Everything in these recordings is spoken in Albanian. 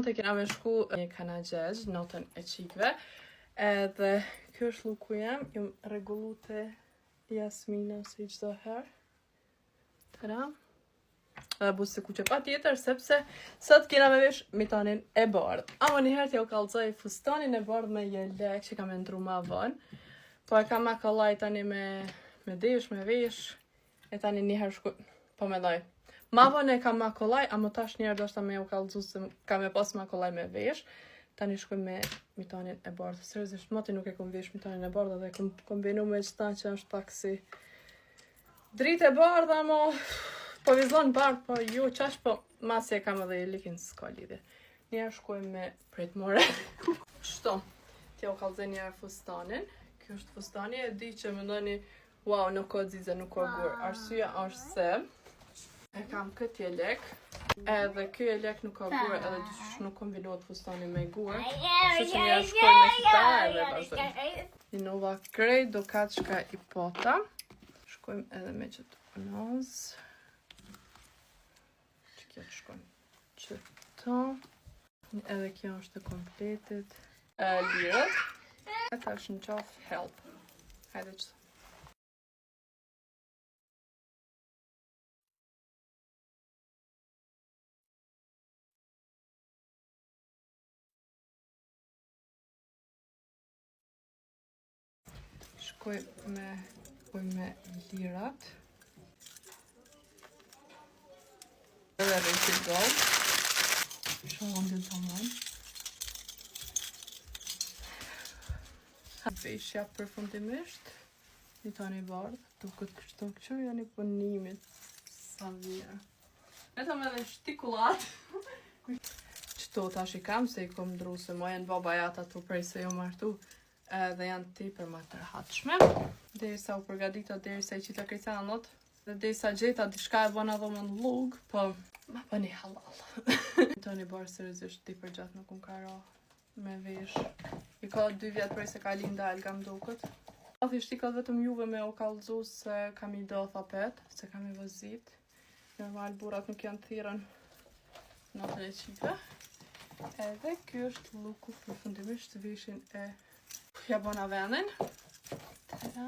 Sonte kena me shku një kanagjegj, notën e qikve, edhe kjo është looku jem, jam rregullu te Jasmina si çdo herë. Tara. Edhe buzë të kuqe pa tjetër, sepse sot kena me vesh mitanin e bardhë. Ama njëherë t'jau kallzoj fustanin e bardhë me jelek që kam e ndru ma vonë. Po e kam ma kollaj tani me, me desh, me vesh, E tani njëherë shku, po mendoj. Ma vonë e kam ma kollaj, ama tash njëherë doshta me ju kallzu se kam me pas ma kollaj me vesh. Tani shkoj me mitanin e bardhë. Seriozisht, moti nuk e kom vesh mitanin e bardhë dhe kom kombinu me qëta që është pak si dritë e bardhë, ama po vizon bardhë, po jo qash, po masi e kam edhe jelekin s'ka lidhje. Njëherë shkoj me prit more. Qëto, t'jau kallzoj njëherë fustanin. Kjo është fustani, e di që mendoni Wow, nuk ka xixa, nuk ka gur. Arsyeja është se e kam këtë jelek, edhe ky jelek nuk ka gur, edhe dyqysh nuk kombinohet fustani me gur. Kështu që njëherë shkoj me këta edhe vazhdojmë. Ninova krejt do ka qka i pota. Shkojmë edhe me qëtë unazë. Që kjo të shkojmë qëto. Edhe kjo është e kompletit. E, lirët. E tash në qafë help. Hajde qëto. Shkoj me, shkoj me lirat. Edhe rriti gold. Shumë ndin të mund. Veshja përfundimisht. Mitani i bardhë, duket kështu kështu janë i punimit. Sa mirë. Vetëm edhe shtikulat. Qëto tash i kam se i kom ndru se mo janë baba jata tu prej se jo martu edhe janë tepër ma të rehatshme. Derisa u përgatita, derisa i qita krejt anët, dhe derisa gjeta diçka e bëna dhomën llugë, po ma bëni hallall. Mitani i bardhë seriozisht tepër gjatë nuk më ka ra me vesh. I ka dy vjet prej se ka linda Elga më duket. Thjesht i ka vetëm juve me u kallzu se kam i do apet, se kam i vozit. Normal, burrat nuk janë thirrën natën e qikve. Edhe ky është looku përfundimisht veshin e ja bona vendin. Tada.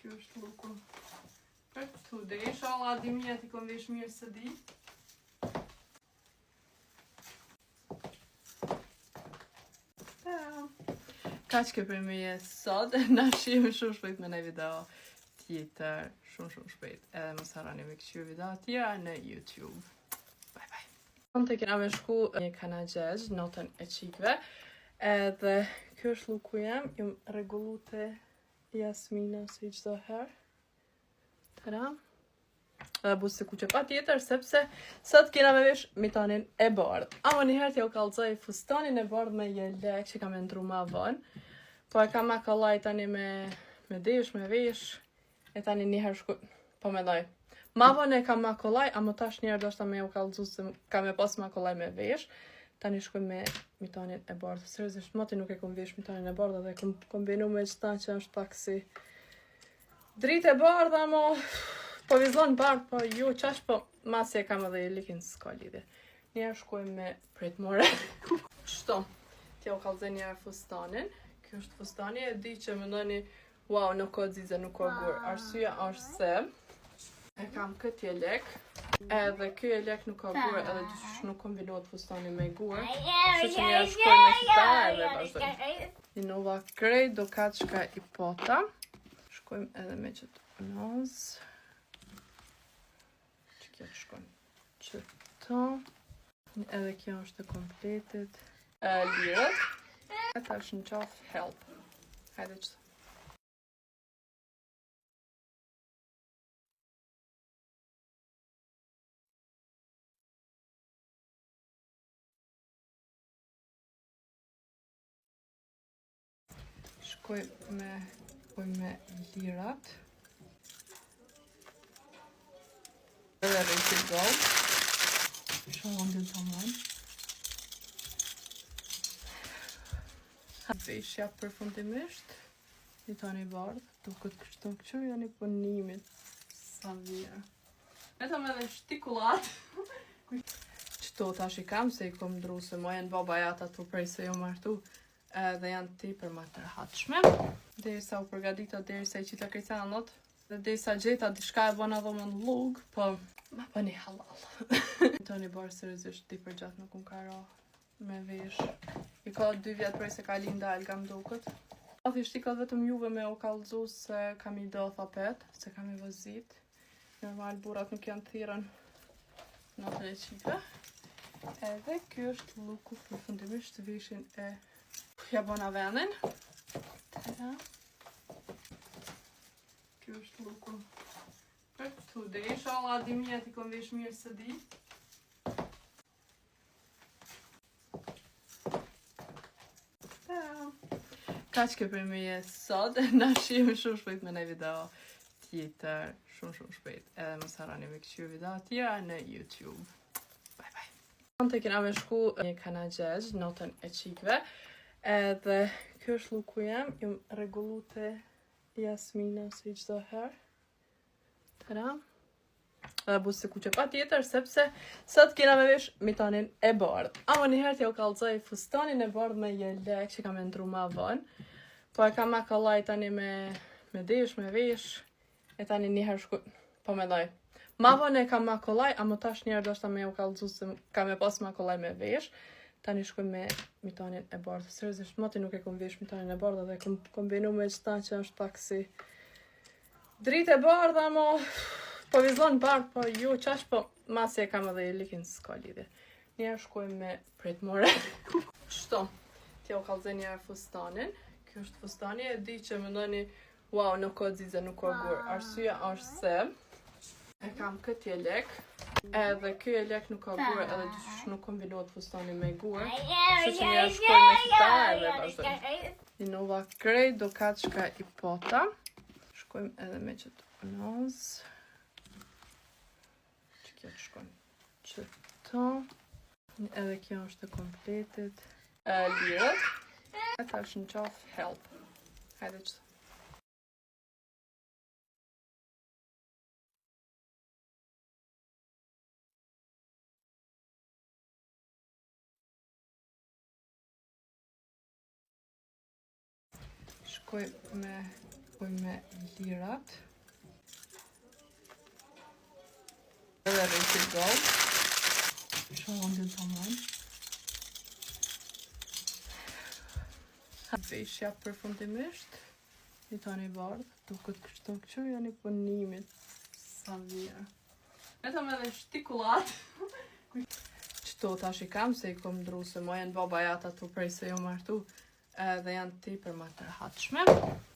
Ky është looku për today. Inshallah di mija t'i kom vesh mirë së di. Kaq ke për meje sot, na shihemi shumë shpejt me një video tjetër, shumë shumë shpejt, edhe mos harroni me këqyrë video tjera në YouTube. Bye bye. Sonte kena me shku një kanagjegj, notën e qikve, edhe kjo është looku jem, jam rregullu te Jasmina si çdo herë. Tada. Edhe buzë të kuqe pa tjetër, sepse sot kena me vesh mitanin e bardhë. Ama njëherë t'jau kallzoj fustanin e bardhë me jelek që kam e ndru ma vonë. Po e kam ma kollaj tani me, me desh, me vesh. E tani njëherë shku, po mendoj. Ma vonë e kam ma kollaj, ama tash njëherë doshta me ju kallzu se kam me pas ma kollaj me vesh. Tani shkoj me mitanin e bardhë. Seriozisht, moti nuk e kom vesh mitanin e bardhë dhe kom kombinu me qëta që është pak si Dritë e bardhë, ama po vizon bardhë, po jo qash, po masi e kam edhe jelekin s'ka lidhje. Njëherë shkoj me prit more. Qëto, t'jau kallzoj njëherë fustanin. Kjo është fustani, e di që mendoni, wow, nuk ka xixa, nuk ka gur. Arsyeja është se e kam këtë jelek, edhe ky jelek nuk ka gur, edhe dyqysh nuk kombinohet fustani me gur. Kështu që njëherë shkoj me këta edhe vazhdojmë. Ninova krejt do ka qka i pota. Shkojmë edhe me qëtë unazë. Që kjo të shkojmë qëto. Edhe kjo është e kompletit. E, lirët. E tash në qafë help. Hajde qëto. Shkoj me, shkoj me lirat. Edhe rriti gold. Shumë ndin të mund. Veshja përfundimisht. Mitani i bardhë, duket kështu kështu janë i punimit. Sa mirë. Vetëm edhe shtikulat. Qëto tash i kam se i kom ndru se mo janë baba jata tu prej se jom martu edhe janë tepër ma të rahatshme. Derisa u përgatita, derisa i qita krejt senat, dhe derisa gjeta diçka e bona dhomën llugë, po ma bëni hallall. Tani bërë seriozisht tepër gjatë nuk më ka ra me vesh. I ka dy vjet prej se ka linda Alga më duket. Thjesht i ka vetëm juve me u kallzu se kam i do apet, se kam i vozit. Normal burrat nuk janë thirrën natën e qikë. Edhe ky është looku përfundimisht veshin e ja bona venin. Tada. Ky është looku për today. Inshallah di mija t'i kom vesh mirë se di. Kaq ke për meje sot, na shihemi shumë shpejt me një video tjetër, shumë shumë shpejt, edhe mos harroni me këqyrë video tjera në YouTube. Bye bye. Sonte kena me shku një kanagjegj, notën e qikve, edhe kjo është looku jem, jam rregullu te Jasmina si çdo herë. Tada. Edhe buzë të kuqe pa tjetër, sepse sot kena me vesh mitonin e bardhë. Ama një herë t'jau kallzoj fustanin e bardhë me jelek që kam e ndru ma vonë. Po e kam ma kollaj tani me, me desh, me vesh. E tani një herë shku, po mendoj. Ma vonë e kam ma kollaj, ama tash një herë doshta me ju kallzu se kam e pas ma kollaj me vesh. Tani shkoj me mitonin e bardhë. Seriozisht, moti nuk e kom vesh mitonin e bardhë dhe kom kombinu me qëta që është pak si Dritë e bardha, mo, po vizon bardhë, po jo, qash, po masi e kam edhe jelikin, s'ka lidhje. Njëherë shkojmë me prit more. Qëto, t'jau kallzoj njëherë fustanin. Kjo është fustani, e di që mendoni, wow, nuk ka xixa, nuk ka gur. Arsyeja është se e kam këtë jelek, edhe ky jelek nuk ka gur, edhe dysh nuk kombinohet fustani me gur. Kështu që njëherë shkojmë me këta edhe vazhdojmë. Ninova krejt do ka qka i pota. Shkojmë edhe me qëtë unazë. Që kjo të shkojmë qëto. Edhe kjo është e kompletit. E, lirët. E tash në qafë help. Hajde qëto. Shkoj me, shkoj me lirat. Edhe rriti gold. Shumë ndin të mund. Veshja përfundimisht. Një tani bardhë, duket kështu kështu janë i punimit. Sa mirë. Vetëm edhe shtikulat. Qëto tash i kam se i kom ndru se mo janë baba jata tu prej se jom martu edhe janë tepër ma të rahatshme.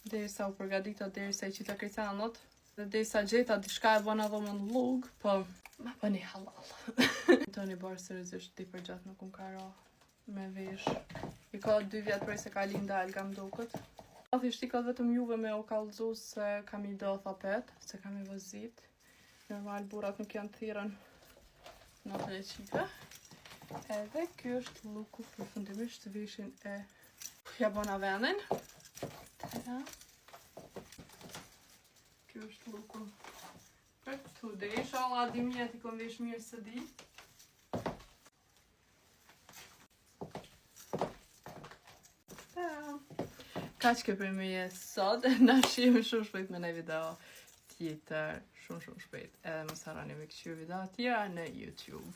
Derisa u përgatita, derisa i qita krejt senat, dhe derisa gjeta diçka e bona dhomën llugë, po ma bëni hallall. Tani bërë seriozisht tepër gjatë nuk më ka ra me vesh. I ka dy vjet prej se ka linda Alga më duket. Thjesht i ka vetëm juve me u kallzu se kam i do apet, se kam i vozit. Normal burrat nuk janë thirrën natën e qikë. Edhe ky është looku përfundimisht veshin e ja bona venin. Tada. Ky është looku për today. Inshallah di mija t'i kom vesh mirë se di. Kaq ke për meje sot, na shihemi shumë shpejt me një video tjetër, shumë shumë shpejt. Edhe mos harroni me këqyrë video tjera në YouTube.